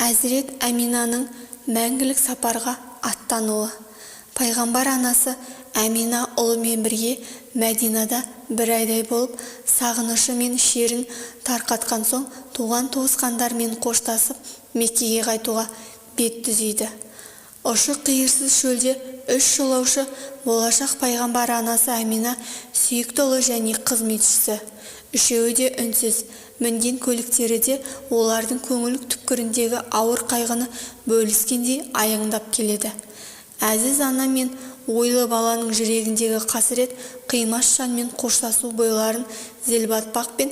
Әзірет Әминаның мәңгілік сапарға аттануы. Пайғамбар анасы Әмина ұлымен бірге Мәдинада бір айдай болып, сағынышы мен шерін тарқатқан соң, туған-туысқандарымен қоштасып, Меккеге қайтуға бет түзейді. Ұшы-қиырсыз шөлде үш жолаушы: болашақ пайғамбар анасы Әмина, сүйікті ұлы және қызметшісі. Үшеуі де үнсіз, мінген көліктері де олардың көңіл түкпіріндегі ауыр қайғыны бөліскендей аяңдап келеді. Әзіз ана мен ойлы баланың жүрегіндегі қасірет, қимас жанмен қоштасу бойларын зілбатпақ пен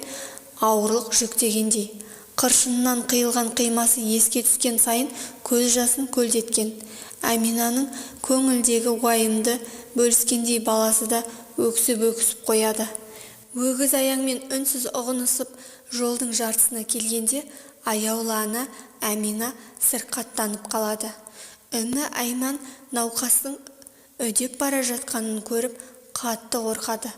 ауырлық жүктегендей. Қыршынынан қиылған қимасы еске түскен сайын көз жасын көлдеткен. Әминаның көңілдегі уайымды бөліскендей баласы да өксіп-өксіп қояды. Өгіз аяңмен үнсіз ұғынысып, жолдың жартысына келгенде аяулы ана Әмина сырқаттанып қалады. Үмі Айман науқастың үдеп бара жатқанын көріп, қатты қорқады.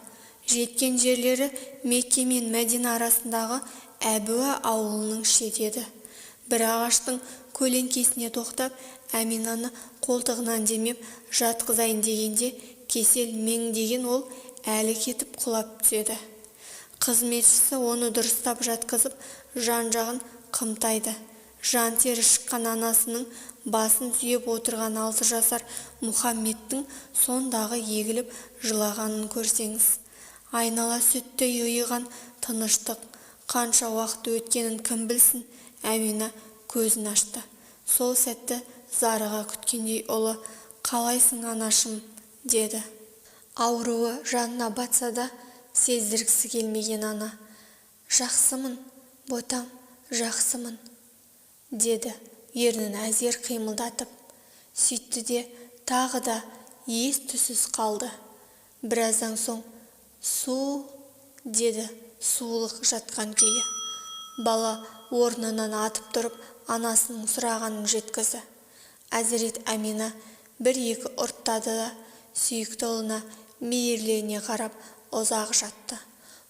Жеткен жерлері Мекке мен Мәдина арасындағы Әбуа ауылының шеті еді. Бір ағаштың көлеңкесіне тоқтап, Әминаны қолтығынан демеп жатқызайын дегенде, кесел меңдеген ол әлі кетіп құлап түседі. Қызметшісі оны дұрыстап жатқызып, жан-жағын қымтайды. Жан тері шыққан анасының басын сүйеп отырған 6 жасар Мұхаммедтің сондағы егіліп жылағанын көрсеңіз! Айнала сүттей ұйыған тыныштық. Қанша уақыт өткенін кім білсін, Әмина көзін ашты. Сол сәтті зарыға күткендей ұлы: «Қалайсың, анашым?» – деді. Ауруы жанына батса да, сездіргісі келмеген ана: «Жақсымын, ботам, жақсымын», – деді ернін әзер қимылдатып. Сөйтті де тағы да ес-түссіз қалды. Біраздан соң: «Су!» – деді сулық жатқан күйі. Бала орнынан атып тұрып, анасының сұрағанын жеткізді. Әзірет Әмина бір-екі ұрттады да, сүйікті ұлына мейірлене қарап ұзақ жатты.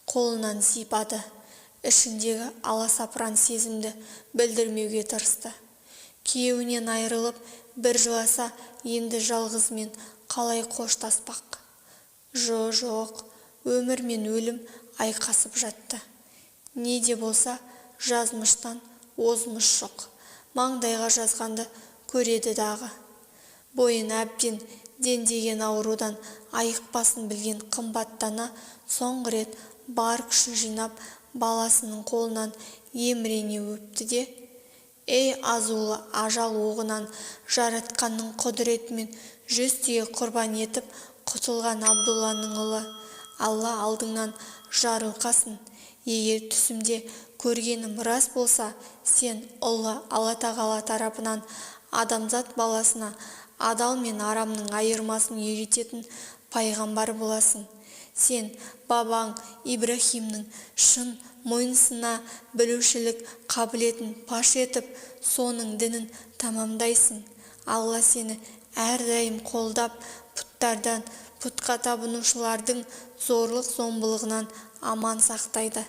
Қолынан сипады. Ішіндегі аласапыран сезімді білдірмеуге тырысты. Күйеуінен айырылып, бір жыласа, енді жалғызымен қалай қоштаспақ? Жо-жоқ, өмір мен өлім айқасып жатты. Не де болса, жазмыштан озмыш жоқ. Маңдайға жазғанды көреді дағы. Бойын әбден дендеген аурудан айықпасын білген қымбатты ана соңғы рет бар күшін жинап, баласының қолынан емірене өпті де: «Ей, азулы ажал оғынан Жаратқанның құдіретімен 100 түйе құрбан етіп құтылған Абдулланың ұлы, Алла алдыңнан жарылқасын! Егер түсімде көргенім рас болса, сен ұлы Алла Тағала тарапынан адамзат баласына адал мен арамның айырмасын үйрететін пайғамбар боласың. Сен бабаң Ибраһимнің шын мойынсына білушілік қабілетін паш етіп, соның дінін тамамдайсың. Алла сені әрдайым қолдап, пұттардан, пұтқа табынушылардың зорлық-зомбылығынан аман сақтайды.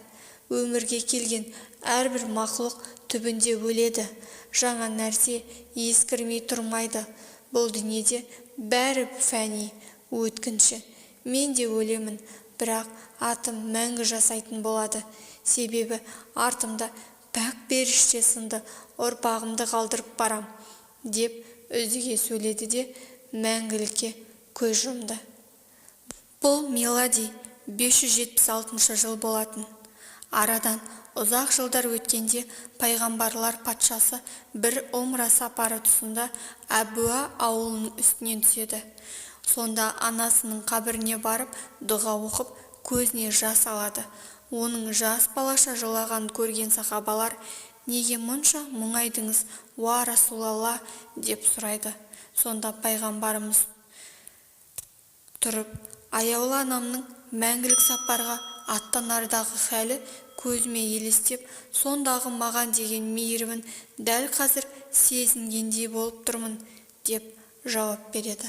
Өмірге келген әрбір мақлұқ түбінде өледі. Жаңа нәрсе ескірмей тұрмайды. Бұл дүниеде бәрі фәни, өткінші. Мен де өлемін, бірақ атым мәңгі жасайтын болады. Себебі артымда пәк періште сынды ұрпағымды қалдырып барам», – деп үздіге сөйледі де, мәңгілікке көз жұмды. Бұл милади 576 жыл болатын. Арадан ұзақ жылдар өткенде пайғамбарлар патшасы бір умра сапары тұсында Әбуа ауылының үстінен түседі. Сонда анасының қабіріне барып, дұға оқып, көзіне жас алады. Оның жас балаша жылағанын көрген сахабалар: «Неге мұнша мұңайдыңыз, уа Расулалла?» – деп сұрайды. Сонда пайғамбарымыз тұрып: «Аяулы анамның мәңгілік сапарға аттанардағы халі көзіме елестеп, сондағы маған деген мейірімін дәл қазір сезінгендей болып тұрмын», – деп жауап береді.